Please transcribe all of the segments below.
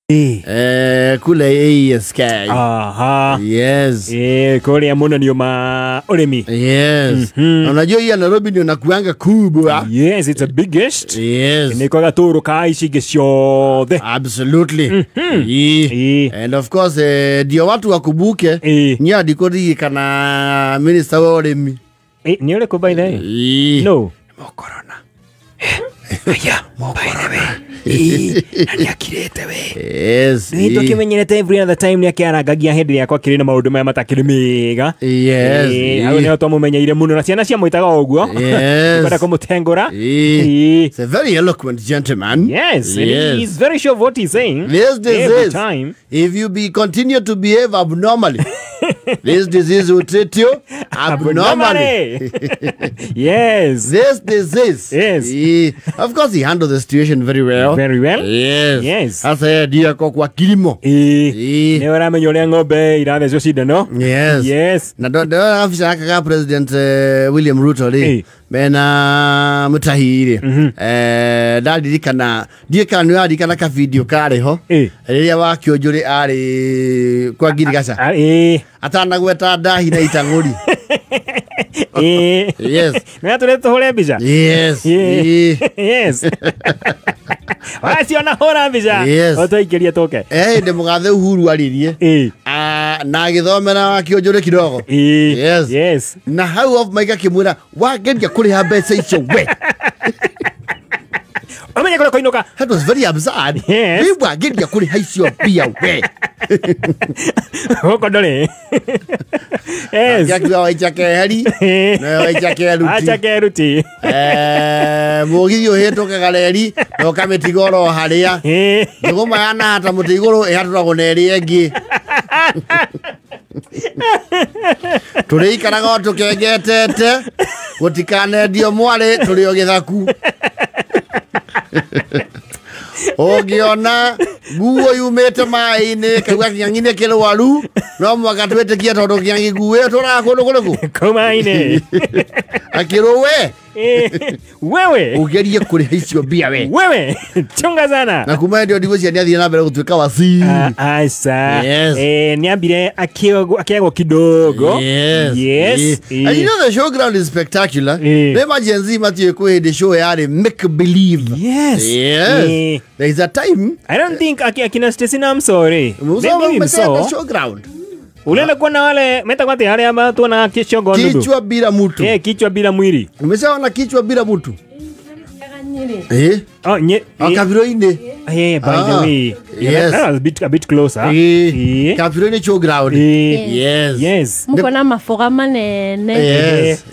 Kule ASK. Aha. Yes. Kule monanio ma urimi. Yes. Unajua hii ya Nairobi ndio nakuanga kubwa. Yes, it's the biggest. Yes. Ni kwa gaturu ka ici ingĩ ciothe. Absolutely. And of course ndio watu wakumbuke ni andikori kana minister wa urimi. Ni ũrĩkũ by the way? No. Corona. Aya, by the way. Na nĩakirĩte we. Yes. Nĩ tũkĩmenyerete every other time nĩakĩarangagia hĩndĩ ĩrĩa kwakĩrĩ na maũndũ maya matakĩrĩ mega. Yes. Hau nĩho twamũmenyeire mũno na ciana ciamwĩtaga o ũguo. Yes. Kwenda kũmũtengũra. He's a very eloquent gentleman. Yes. And he's very sure of what he's saying. This disease, every time. If you be continue to behave abnormally, this disease will treat you abnormally. Yes. This disease. Yes. Of course, he handled the situation very well. Very well. Yes. Yes. Asa dia ko kwa kilimo. Ne ũramenya ũrĩa ng'ombe irathecwo cindano. Yes. Yes. Na ndo afisa kaka President William Ruto ri mena Mutahi ri. Ndaririkana ndiĩ kana nĩ ũraririkana ka video karĩ ho rĩrĩa Wakĩũnjũrĩ arĩ kwa Ngirigaca. Atanagweta ndahi na itang'ũri. Yes. Nĩ atũrĩ tũhũre mbica. Yes. Yes. Waciona hũra mbica. Yes. Ũtũikĩrie tũke. Ndĩ mũgathe Uhuru aririe. Na agĩthomera Wakĩũnjũrĩ kidogo. Yes. Yes. Na hau off mic akĩmwĩra wageria kũrĩha mbeca icio we. Ũmenye kũrĩa kũinũka. That was very absurd. Yes. We wageria kũrĩha icio mbia we. Gũkũ ndũrĩ. Yes. Akiuga waicha keheri na waicha keruti. Acha keruti. Mũgithi ũhĩtũkaga reri na ũkamĩtiga oro harĩa. Njũgũma yanahata mũtĩ igũrũ ĩhatũragwo na ĩrĩa ĩngĩ. Tũrĩikaraga o tũkengetete gũtikanendio mwarĩ tũrĩ o gĩthaku. Ũngĩona nguo yumĩte maĩ-inĩ kaigua kĩng'ang'i nĩ kĩrwaru no mũhaka twĩtĩkie tondũ kĩng'ang'i nguo ĩyo tũraga kũndũ kũrĩkũ? Kũu maĩ-inĩ. Akĩrwo we wewe ugerie kũrĩha icio mbia we. Wewe chunga sana. Na kuma hĩndĩ ĩyo ndigwĩciria nĩathire na mbere gũtuĩka waziri. Aca. Yes. Nĩambire akĩagwo kidogo. Yes. Yes. And you know the showground is spectacular. Rĩma Gen Z matiũĩ kwĩ hĩndĩ show yarĩ make believe. Yes. Yes. There is a time. I don't think akina Stacy na Msori. Maybe Msori. Showground. Ulienda kuona wale meta kwa wale ambao tuona kichwa ndudu. Kichwa bila mtu. Kichwa bila mwili. Umeshaona kichwa bila mtu? Oh, nye. Kabiroine. By the way. Yes. That was a bit closer. Kabiroine showground. Yes. Yes. Mko na mafoga manene. Yes.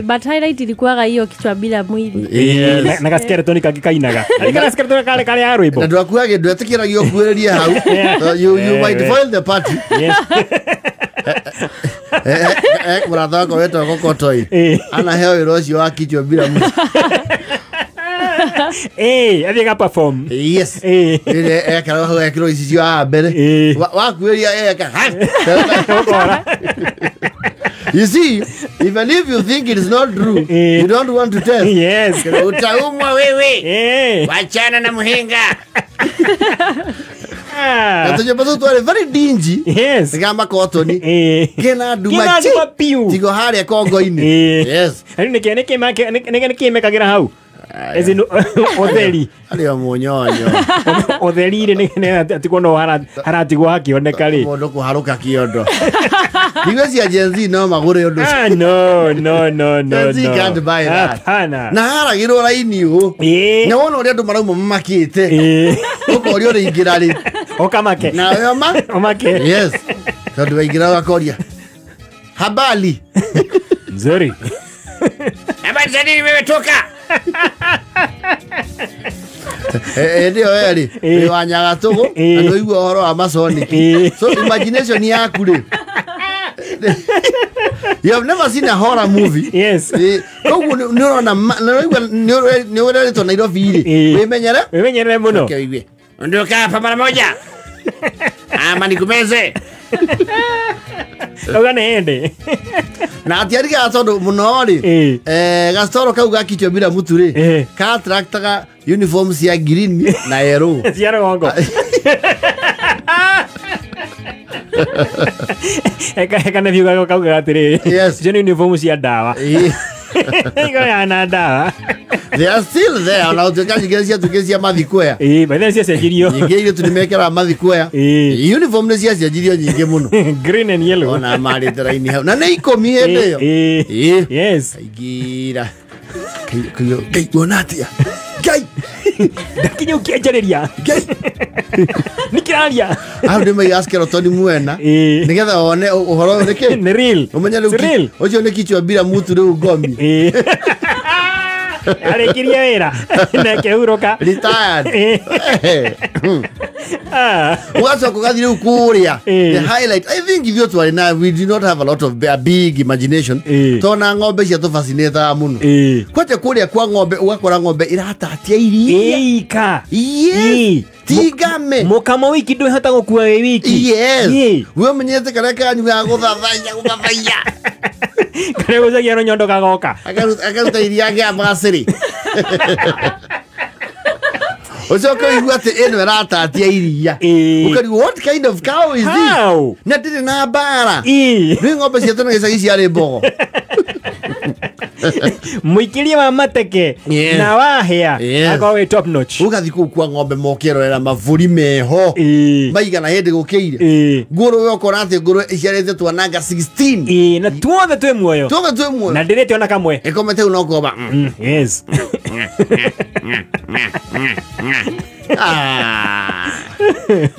But highlight ilikuwa hiyo kichwa bila mwili. Yes. Na skeleton kakainaga. Alikuwa skeleton kale kale ya rwimbo. Na ndwakuage ndwetikiragio kuĩrĩria hau. You might foil the party. Yes. Mũrata wakwa wetagwo Kotoi. Anaheo wĩra ũcio wa kichwa bila mwili. Athiĩ ga perform. Yes. Ekara hau ekĩrwo icicio haha mbere. Wakuĩria eka. You see, even if you think it is not true, you don't want to test. Yes. Utaumwa wewe. Wachana na muhinga. Na tũnyũmba tũu twarĩ very dingy. Yes. Gama kotoni. Kena nduma piu. Tigo harĩa kongo-inĩ. Yes. Rĩu nĩkĩ mekagĩra hau? Ezi ũtheri. Arĩ o mũnyonyo. Ũtheri-rĩ nĩ atigwo no haratigwo hakĩoneka rĩ. Mũndũ kũharũka kĩondo. Ndigwĩciria Gen Z no magũre ũndũ ũcio. No, no, no, no. Gen Z can't buy that. Hapana. Na haragĩrwo raini ũũ. Na wona ũrĩa andũ marauma mamakĩte. Ũkoria ũrĩingĩra rĩ. Ũkamake. Nawe ũma? Ũmake. Yes. Tondũ waingĩra ũgakoria. Habari. Nzuri. Habari za nini wewe toka? Ĩndĩ ĩyo werĩ wĩ wa Nyagatũgũ na nĩũigua ũhoro wa Masonic. So imagination yaku rĩ. You have never seen a horror movie. Yes. Koguo nĩ ũrona nĩ ũrerĩtwo Nairobi rĩ. Wĩmenyere? Wĩmenyere mũno. Okay, wĩigue. Ondoka hapa mara moja. Ama nikumeze. Kauga nĩ hĩndĩ. Na atiarigaga tondũ mũno rĩ, gacoro kau gakichwa bila mutu rĩ, ka-attractaga uniform cia green na yellow. Cia rũgongo. Eka nephew gakwa kaugaga atĩrĩrĩ, icio nĩ uniform cia ndawa. Igoyana ndawa. They are still there. Ona gũtuĩka nyingĩ ciatuĩkire cia mathikwea. By then ciacenjirio. Nyingĩ airĩtu nĩ mekĩraga mathikwea. Uniform nĩ ciacenjirio nyingĩ mũno. Green and yellow. Ona marĩte raini hau. Na nĩ ikũmi hĩndĩ ĩyo. Yes. Kaingĩra. Ngai kuona atĩa? Ngai. Ndakinya ũkĩanjarĩria. Ngai. Nĩkĩraria. Hau nĩ maiga skeleton mwena. Nĩgetha wone ũhoro ũyũ nĩkĩ? Nĩ real. Ũmenye rĩu ũcio nĩ kichwa bila mutu rĩu ngomi. Arĩkirie wĩra na akĩhurũka. Retired. Ũgacoka ũgathiĩ rĩu kũrĩa. The highlight, I think ithuĩ twarĩ na we did not have a lot of a big imagination. Tona ng'ombe ciatũbascinĩtaga mũno. Kwanja kũrĩa kwa ng'ombe ũgakora ng'ombe iratatia iria. Ĩika. Yes. Tigame. Mũkamo wiki ndwĩhota gũkua wĩ wiki. Yes. We ũmenyete karĩa kanyu ga gũthathaiya gũthathaiya. Karĩa gũcagia rũnyondo gagoka. Akaruta iria gĩa macĩrĩ. Ũcoke ũigue atĩ ĩno ĩratatia iria. Ũkarigwo what kind of cow is this? Na ndĩrĩ na mbara. Nĩ ng'ombe ciatũ na gĩcagi ciarĩ mbogo. Mũikĩrie wa mateke na wahĩa akorwo wĩ top notch. Ũgathiĩ kũu kwa ng'ombe mokĩrorera mabũri meho maigana hĩndĩ gũkĩire. Ngũrũwe ũkora atĩ ngũrũwe iciarĩte twananga 16. Na tuothe twĩ muoyo. Tuothe twĩ muoyo. Na ndĩrĩte ona kamwe. Ĩkomete hau na ũkoba. Yes.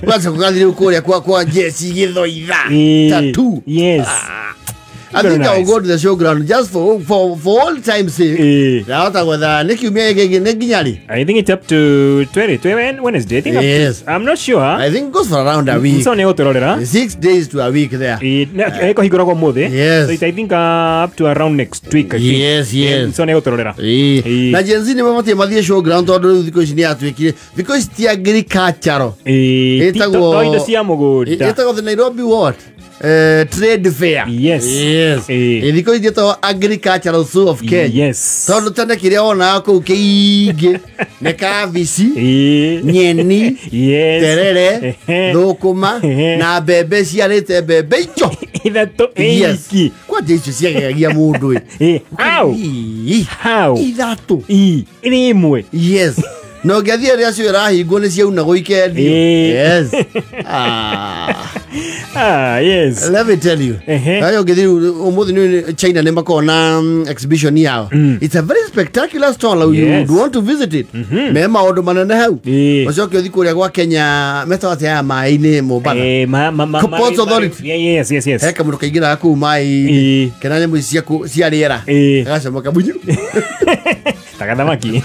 Ũgacoka ũgathiĩ rĩu kũrĩa kwa jeshi gĩthoitha. Tattoo. Yes. I think I will go to the showground just for all time's sake. I think it's up to 20, Wednesday. I think yes. I'm not sure. I think it goes for around a week. 6 days to a week there. Yes. So I think up to around next week. I think. Yes, yes. So na Gen Z ni mabatie mathie showground tondu thikũ ici nĩ yatuĩkire thikũ ici ti agricultural. Ĩtagwo indo cia mũgũnda. Ĩtagwo the Nairobi what? Trade fair. Yes. Yes. Ithiko ithito Agricultural Show of Kenya. Yes. Tondu tene kiria wonaga kũu kĩingĩ nĩ kabici, nyeni, yes, terere, thũkũma na mbembe ciarĩte mbembe icio ithatũ ĩiki. Kwanja icio ciagegagia mũndũ ĩ. How? How? Ithatũ. Ĩrĩ ĩmwe. Yes. No ngĩathiĩ rĩrĩa cio ĩrahingwo nĩ ciaunagwo ikendio. Yes. Yes. Let me tell you. Ayo ngĩthiĩ ũmũthĩ nĩ China nĩ makoragwo na exhibition yao. It's a very spectacular stall. You would want to visit it. Me maũndũ manene hau. Ũcoke ũthiĩ kũrĩa gwa Kenya metagwo atĩa aya maĩ-inĩ Mombatha. Ports Authority. Yes, yes, yes. He kamũndũ kaingĩraga kũu maĩ-inĩ kena nyamũ ici cia rĩera. Gagacomoka bunyu. Tagathamaki.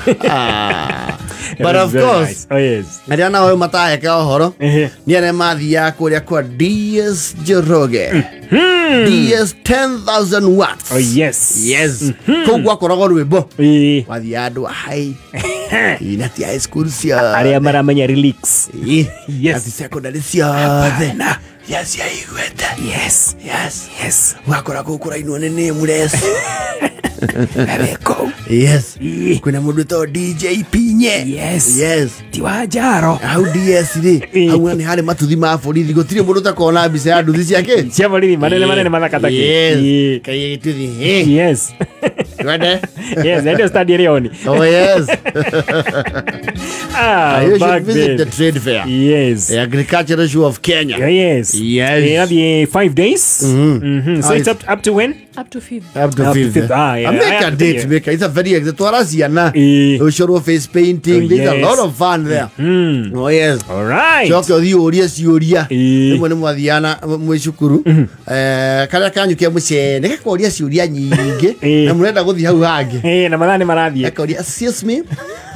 But of course, nice. Oh yes. Arĩa nao mataheka ũhoro nĩ arĩa mathiaga kũrĩa kwa DS Njoroge. DS 10,000 watts. Oh yes. Yes. Kũu gwakoragwo rwĩmbo. Wathiaga andũ a high. Na ti high school ciothe. Arĩa maramenya lyrics. Yes. Ati secondary ciothe. Yes, yaiguĩte. Yes. Yes. Yes. Wakora kũu kũrainwo nĩ Nameless. Yes. Kwĩna mũndũ wĩtagwo DJ Pinye. Yes. Yes. Ti wa Njaro. Hau DS rĩ, hau nĩ harĩ matuthi ma borithi, gũtirĩ mũndũ ũtakona mbica ya nduthi ciake. Cia borithi manene manene mathakataki. Yes. Kai gĩtuthi. Yes. Twende. Yes, ndio stand ĩrĩa oni. Oh yes. You Back should visit then. The trade fair. Yes. The Agricultural Show of Kenya. Yes. Yes. Yeah, 5 days. So it's up to when? Up to 5th. Up to 5th. Yeah. Make a date, make it's a very twara ciana. Ucorwo face painting. There's a lot of fun there. Oh yes. All right. Coke ũthiĩ ũrie ciũria. Rĩmwe nĩ mwathiana mwĩ cukuru. Karĩa kanyu ke mũcene gakoria ciũria nyingĩ na mũrenda gũthiĩ hau hangĩ. Na mathaa nĩ marathiĩ. Gakoria, excuse me,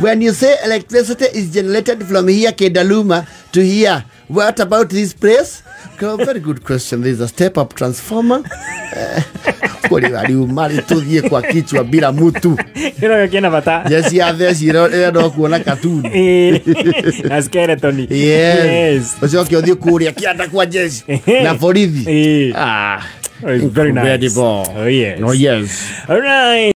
when you say electricity is generated from here Kedaluma to here, What about this place? Very good question. There is a step up transformer. Kweli waliumali tuthiĩ kwa kichwa bila mutu. Kĩro kĩna bata. Jeshi ya theci ĩrenda kuona katuni. Na skeleton. Yes. Ũcoke ũthiĩ kũrĩa kĩanda kwa jeshi na borithi. Ah, very nice. Incredible. Oh yes. Oh yes. All right.